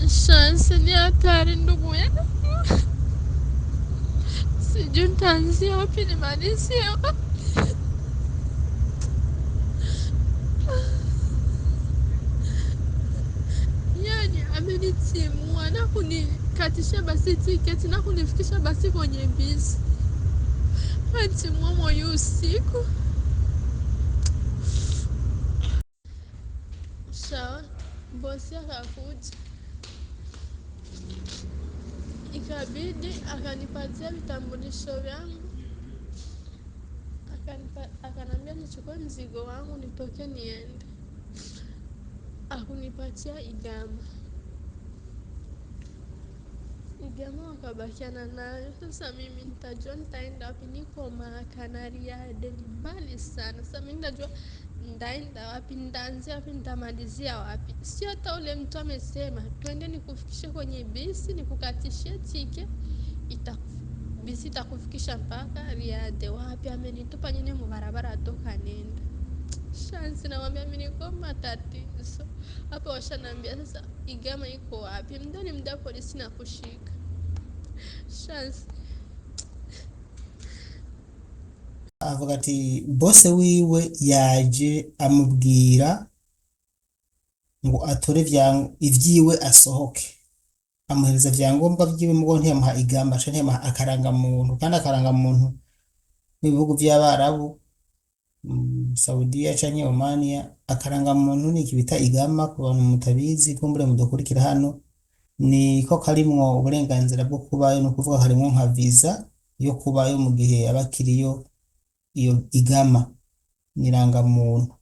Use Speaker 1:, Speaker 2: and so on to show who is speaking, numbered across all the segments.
Speaker 1: Shansi ni hatari ndugu yangu, sijui nitaanzia wapi nimalizie wapi. Yani amenitimua na kunikatisha basi tiketi na kunifikisha basi kwenye bisi, anitimua moyo usiku. Sawa, bosi akakuja, ikabidi akanipatia vitambulisho vyangu, akanambia nichukue mzigo wangu nitoke niende. Akunipatia igama, igama wakabakiana nayo. Sasa mimi nitajua nitaenda wapi? Niko Makanariade, ni mbali sana. Sasa mimi nitajua nitaenda wapi, nitaanzia wapi, nitamalizia wapi? Sio hata ule mtu amesema twende nikufikishe kwenye bisi nikukatishie tike ita bisi itakufikisha mpaka Riade. Wapi? Amenitupa nyine mubarabara toka nenda Shansi, namwambia mimi niko matatizo hapa, washanambia sasa igama iko wapi? Mda ni mda polisi na kushika. Shansi.
Speaker 2: Avuga ati bose wiwe yaje amubwira ngo atore ivyiwe asohoke, amuhereza vyangombwa vyiwe, mugo ntiyamuha igamba canke ntiyamuha akarangamuntu, kandi akarangamuntu mu bihugu vy'Abarabu, Saudiya canke Omania, akarangamuntu ni iki bita igama. Ku bantu mutabizi, kumbure mudukurikira hano, niko karimwo uburenganzira bwo kubayo, ni ukuvuga harimwo nka visa yo kubayo mu gihe aba akiriyo. Iyo igama ni irangamuntu.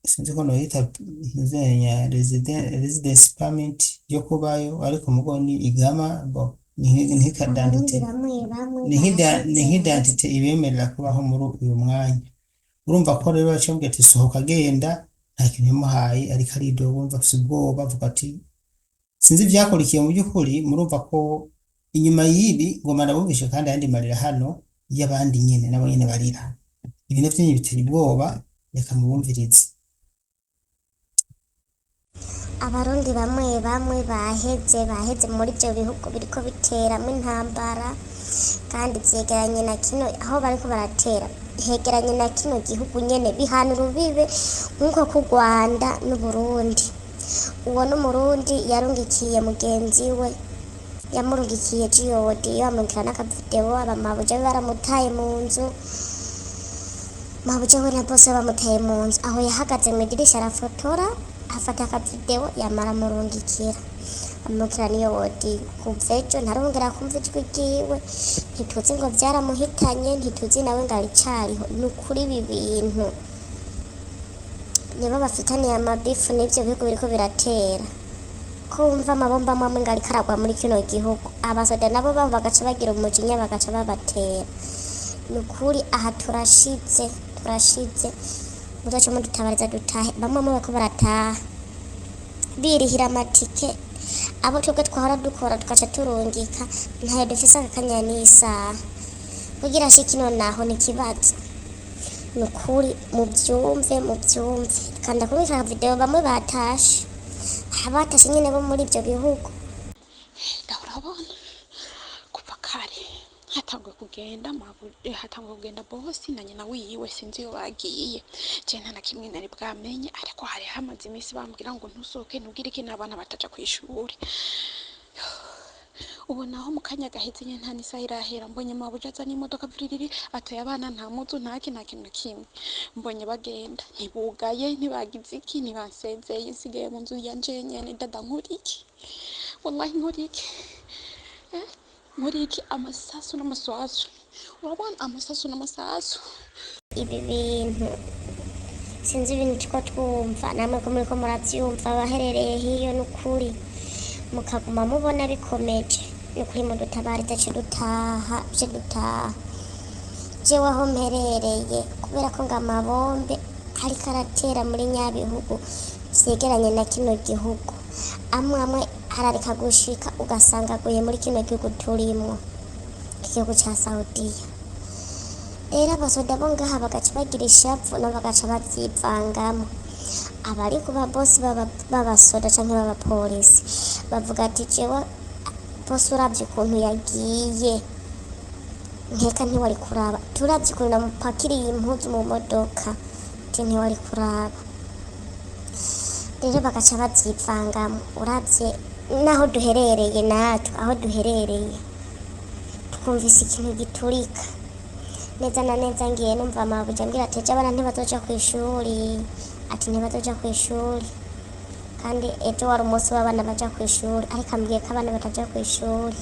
Speaker 2: Sinzi ko noyita ntuzenya residence permit yo kubayo, ariko mugo ni igama bo ni
Speaker 3: Abarundi
Speaker 2: nk'ikadantite
Speaker 3: bamwe bamwe
Speaker 2: ni
Speaker 3: baheze
Speaker 2: nk'identite ibemerera kubaho muri uyu mwanya. Urumva ko rero yaciye ati sohoka agenda, nta kintu yamuhaye, ariko aridoga, urumva afise ubwoba, avuga ati sinzi ivyakurikiye. Mu by'ukuri murumva ko inyuma y'ibi ngoma ndabumvishe kandi ayandi marira hano y'abandi nyene nabo nyene barira. Ibi navyo nyene biteye ubwoba, reka mubumvirize.
Speaker 3: Abarundi bamwe bamwe baheze baheze muri ibyo bihugu biriko biteramwo intambara, kandi vyegeranye na kino aho bariko baratera, hegeranye na kino gihugu nyene, bihana urubibe nk'uko ku Rwanda n'Uburundi. Uwo n'Umurundi yarungikiye mugenzi we, yamurungikiye jiyodi, bamurungikira n'akavideo. Abamabuja be baramutaye mu nzu, mabuja we na bose bamutaye mu nzu. Aho yahagaze mu idirisha arafotora, afata akavideo, yamara amurungikira, amurungikira niyo wodi. Kuva ejo ntarongera kumva ijwi ryiwe, ntituzi ngo vyaramuhitanye, ntituzi nawe ngo aricariho. Ni ukuri ibi bintu nibo bafitaniye amabifu n'ivyo bihugu biriko biratera, ko wumva amabomba amwe amwe ngo ariko aragwa muri kino gihugu, abasoda nabo babo bagaca bagira umujinya bagaca babatera. Ni ukuri aha turashitse, turashitse, muzoce mudutabariza dutahe. Bamwe bamwe bariko barataha birihira amatike, abo twebwe twahora dukora tugaca turungika ntayo dufise aka kanya n'isaha kugira ashike ino naho ni ikibazo. Ni ukuri muvyumve, muvyumve kanda kubika video. Bamwe batashe, abatashe nyene bo muri ivyo bihugu.
Speaker 4: Urabona kuva kare hatanguye kugenda hatanguye kugenda bosi na nyina wiwe, sinzi iyo bagiye, je nta na kimwe nari bwamenye, ariko hari hamaze iminsi bambwira ngo ntusohoke, ntugire iki, n'abana bataja kw'ishuri. Ubu naho mu kanya gaheze nyene, nta n'isaha irahera, mbonye mabuja aza n'imodoka viririri, atoye abana, nta muzu, ntaki, nta kintu na kimwe. Mbonye bagenda, ntibugaye, ntibagize iki, ntibansezeye, nsigaye mu nzu yanje nyene. Dada, nkora iki? Wallahi nkora iki? Nkora iki? Amasasu n'amasasu, urabona amasasu n'amasasu.
Speaker 3: Ibi bintu sinzi ibintu turiko twumva, namwe ko muriko muravyumva abaherereye hiyo, nukuri mukaguma mubona bikomeje, nukuri mudutabarize ce dutaha, ce dutaha. Jewe aho mperereye, kubera ko ngo amabombe ariko aratera muri nyabihugu vyegeranye na kino gihugu, amwe amwe arareka gushika ugasanga aguye muri kino gihugu turimwo, igihugu ca Saudiya. Rero abasoda bo ngaha bagaca bagira ishavu, nabo bagaca bavyivangamo. Abari ku babosi b'abasoda canke b'abapolisi bavuga ati jewe bose uravye ukuntu yagiye, nkeka ntiwari kuraba, turavye ukuntu namupakiriye impuzu mu modoka, ati ntiwari kuraba. Rero bagaca bavyivangamo. Uravye naho duherereye, natwe aho duherereye twumvise ikintu giturika neza na neza. Ngiye numva mabuja ambwira ati ejo abana ntibazoja kw'ishuri, ati ntibazoja kw'ishuri, kandi ejo wari umunsi w'abana baja kw'ishuri, ariko ambwiye ko abana bataja kw'ishuri.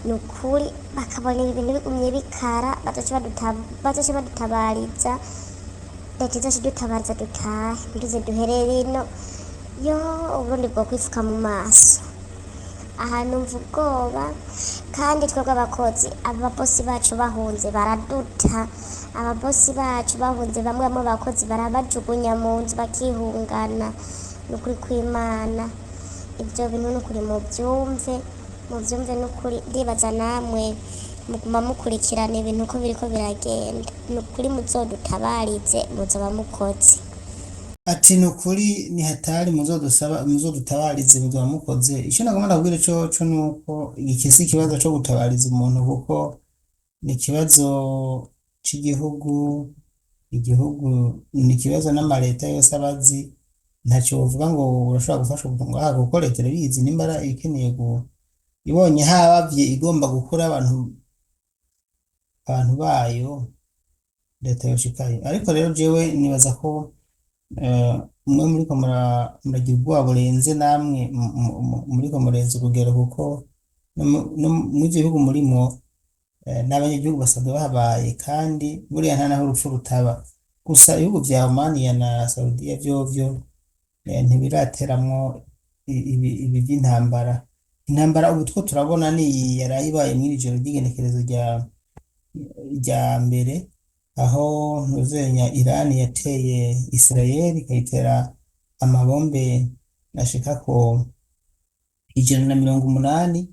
Speaker 3: Ni ukuri bakabona ibi bintu bigumye bikara, bazoca badutabariza, leta izoca idutabariza dutahe, ntiduze duherere ino. Yo, Uburundi bwo kwifuka mu maso aha, numva ubwoba. Kandi twebwe abakozi, ababosi bacu bahunze baraduta, ababosi bacu bahunze, bamwe bamwe abakozi barabajugunya mu nzu bakihungana. Ni ukuri kw'Imana, ibyo bintu ni ukuri mubyumve, mubyumve. Ni ukuri ndibaza namwe muguma mukurikirana ibintu uko biriko biragenda. Ni ukuri muzodutabarize, muzoba mukoze.
Speaker 2: Ati ni ukuri ni hatari, muzodusaba muzodutabarize, muzoba mukoze. Icyo nagomba ndabwire cyo nuko iki si ikibazo cyo gutabariza umuntu, kuko ni ikibazo cy'igihugu. Igihugu ni ikibazo n'amaleta yose abazi, ntacyo bavuga ngo urashobora gufasha umuntu ngaha, kuko leta irabizi nimba ikeneye ibonye habavye igomba gukura abantu bayo, leta yoshikayo. Ariko rero jewe nibaza ko mwe muriko muragira ubwoba burenze, namwe muriko murenza urugero, kuko no mu ivyo bihugu murimwo n'abanyagihugu basanzwe bahabaye, kandi buriya nta naho urupfu rutaba. Gusa ibihugu vya Oman na Saudiya vyovyo ntibirateramwo ibi vy'intambara. Intambara ubu two turabona ni iyi yaraye ibaye mw'iri joro ry'igenekerezo rya mbere, aho ntuzenya Iran yateye Israel ikayitera amabombe ashika ku 180,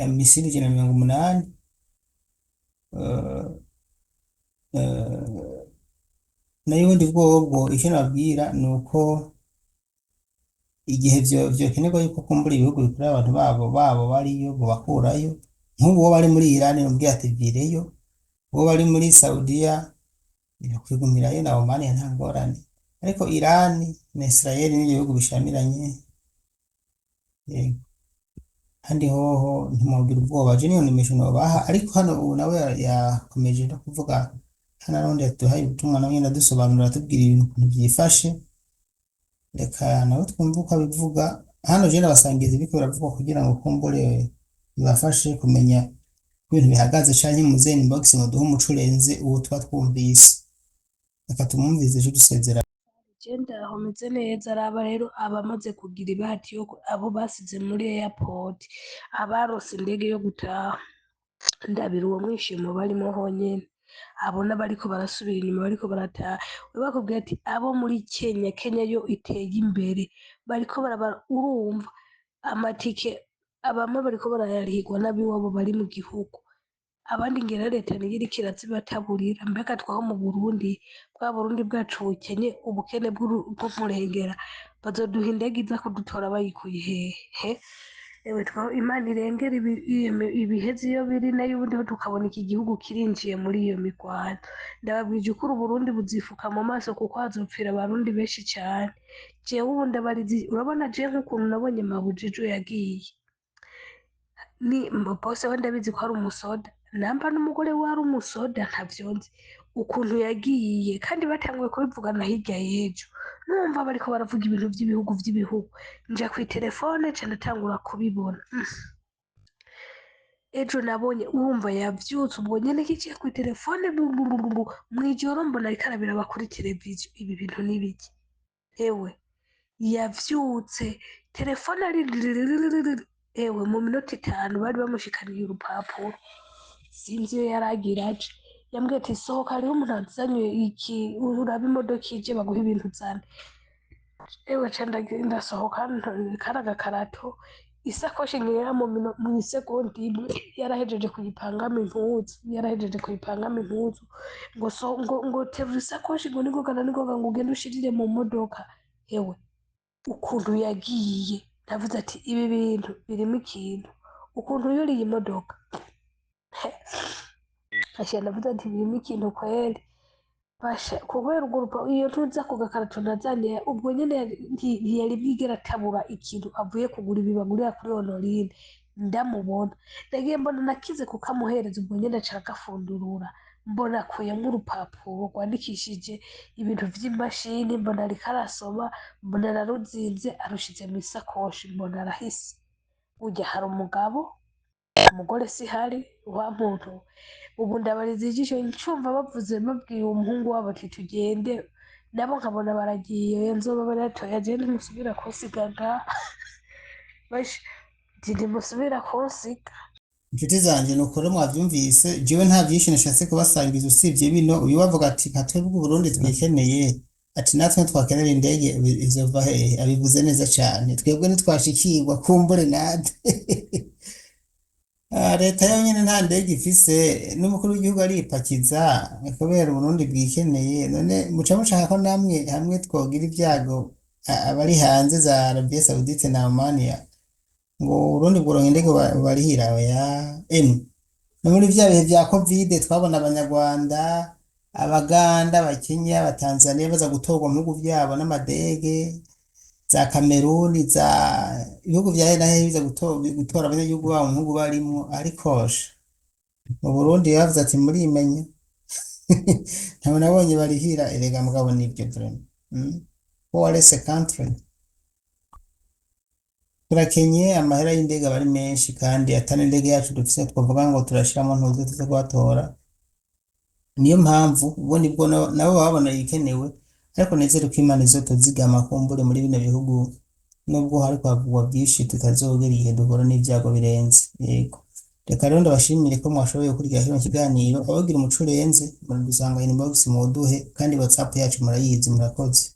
Speaker 2: misile 180. Nayo ubundi bwobwo icyo nababwira ni uko igihe vyokenerwa yuko kumbura ibihugu bikura abantu babo bariyo bobakurayo. Nk'ubu uwo bari muri Iran nomubwira ati vireyo, uwo bari muri Saudiya kwigumirayo na Oman nta ngorane, ariko Iran na Israel ni ibihugu bishamiranye. Yego, handi hoho ntimwogira ubwoba, je niyo nimisho nobaha. Ariko hano ubu nawe yakomeje no kuvuga hano, arundi yaduhaye ubutumwa nawe nyene adusobanurira, atubwira ibintu ukuntu vyifashe. Reka nawe twumve uko abivuga. Hano je nabasangiza ibiriko biravugwa kugira ngo kumbure bibafashe kumenya uko ibintu bihagaze, canke muze inbox muduhe umuco urenze uwo tuba twumvise. Reka tumwumvirize ejo dusezera.
Speaker 5: Je ndaho meze neza. Raba rero abamaze kugira ibahati yo abo basize muri airport, abarose indege yo gutaha, ndabira uwo mwishimo barimo honyene. Abo n'abariko barasubira inyuma, bariko barataha, bakubwira ati abo muri Kenya, Kenya yo iteye imbere, bariko baraba, urumva amatike abamwe bariko barayarihirwa n'abiwabo bari mu gihugu, abandi ngira leta niyo iriko irazibataburira. Mbega twaho mu Burundi, bwa Burundi bwacu bukenye, ubukene bw'umurengera, bazoduha indege iza kudutora bayikuye hehe? Ewe twaho Imana irengera ibihezi iyo biri, nayo ubundi ho tukabona iki gihugu kirinjiye muri iyo mirwano. Ndababwije ukuri, Uburundi buzifuka mu maso, kuko hazopfira abarundi benshi cane. Jewe ubu ndabarizi, urabona jewe nk'ukuntu nabonye Mabuja ejo yagiye, ni bose we ndabizi ko ari umusoda, namba n'umugore we ari umusoda, ntavyo nzi ukuntu yagiye. Kandi batanguye kubivugana hirya y'ejo, numva bariko baravuga ibintu vy'ibihugu, nja kw'iterefone ca ndatangura kubibona. Ejo nabonye urumva yavyutse ubwo nyene kiciye kw'iterefone bubububu, mw'ijoro mbona ariko arabiraba kuri televiziyo. Ibi bintu ni biki? Ewe, yavyutse telefone ari, ewe, mu minota 5 bari bamushikaniye urupapuro. Sinzi iyo yaragira aje, yambwiye ati sohoka, hariho umuntu azanye iki, uraba imodoka ije baguha ibintu uzane. Ewe, ca ndasohoka, kari agakarato. Isakoshi ngira mu mw'isegonda imwe yarahejeje kuyipangamo impuzu, yarahejeje kuyipangamo impuzu, ngo so ngo terura isakoshi ngo ningoga na ningoga ngo ugende ushirire mu modoka. Hewe ukuntu yagiye, ndavuze ati ibi bintu birimo ikintu, ukuntu yuriye imodoka. Asha ndavuze ati birimo ikintu kweli. Basha kubera urwo iyo ntuza ku gakarato nazaniye, ubwo nyene ntiyari bwigere atabura ikintu avuye kugura ibi bagurira kuri Honorine. Ndamubona ndagiye mbona nakize kukamuhereza, ubwo nyene aca agafundurura, mbona akuyemwo urupapuro rwandikishije ibintu vy'imashini, mbona ariko arasoma, mbona araruzinze arushize mw'isakoshi, mbona arahise. Burya hari umugabo, umugore sihari wa muntu. Ubu ndabariza ijisho ncumva bavuze babwiye uwo muhungu wabo ati tugende, nabo nkabona baragiye, nzoba baratoya je ntimusubira kunsiga ngaha. Basha nti ntimusubira kunsiga.
Speaker 2: Inshuti zanje, nuko rero mwavyumvise, jewe nta vyinshi nashatse kubasangiza usibye bino. Uyu bavuga ati nka twebwe Uburundi twikeneye, ati natwe ntitwakenera indege izova hehe? Abivuze neza cane, twebwe ntitwashikirwa kumbure natwe. Ah, leta yonyene nta ndege ifise, n'umukuru w'igihugu aripakiza kubera Uburundi bwikeneye. None muca mushaka ko namwe hamwe twogira ibyago, abari hanze za Arabie Saoudite na Oman ngo Uburundi bworonka indege barihira? Oya emwe, no muri vya bihe vya Covid twabona Abanyarwanda, Abaganda, Abakenya, Abatanzania baza gutorwa mu bihugu vyabo n'amadege, za Kameruni, za ibihugu vya hehe na hehe biza gutora abanyagihugu babo mu bihugu barimwo. Ariko sha, mu Burundi bavuze ati murimenya, ntabwo nabonye barihira. Erega mugabo nibyo vraiment, Poorest country, turakenye, amahera y'indege aba ari menshi kandi atari indege yacu dufise twovuga ngo turashiramo ntuze tuze kubatora. Niyo mpamvu ubwo nibwo nabo babona ibikenewe, ariko nizere ko Imana izotuzigama kumbure muri bino bihugu, nubwo hariko havugwa byinshi, tutazogera igihe duhura n'ibyago birenze. Yego, reka rero ndabashimire ko mwashoboye gukurikira kino kiganiro. Abagira umuco urenze muradusanga inbox muduhe, kandi WhatsApp yacu murayizi. Murakoze.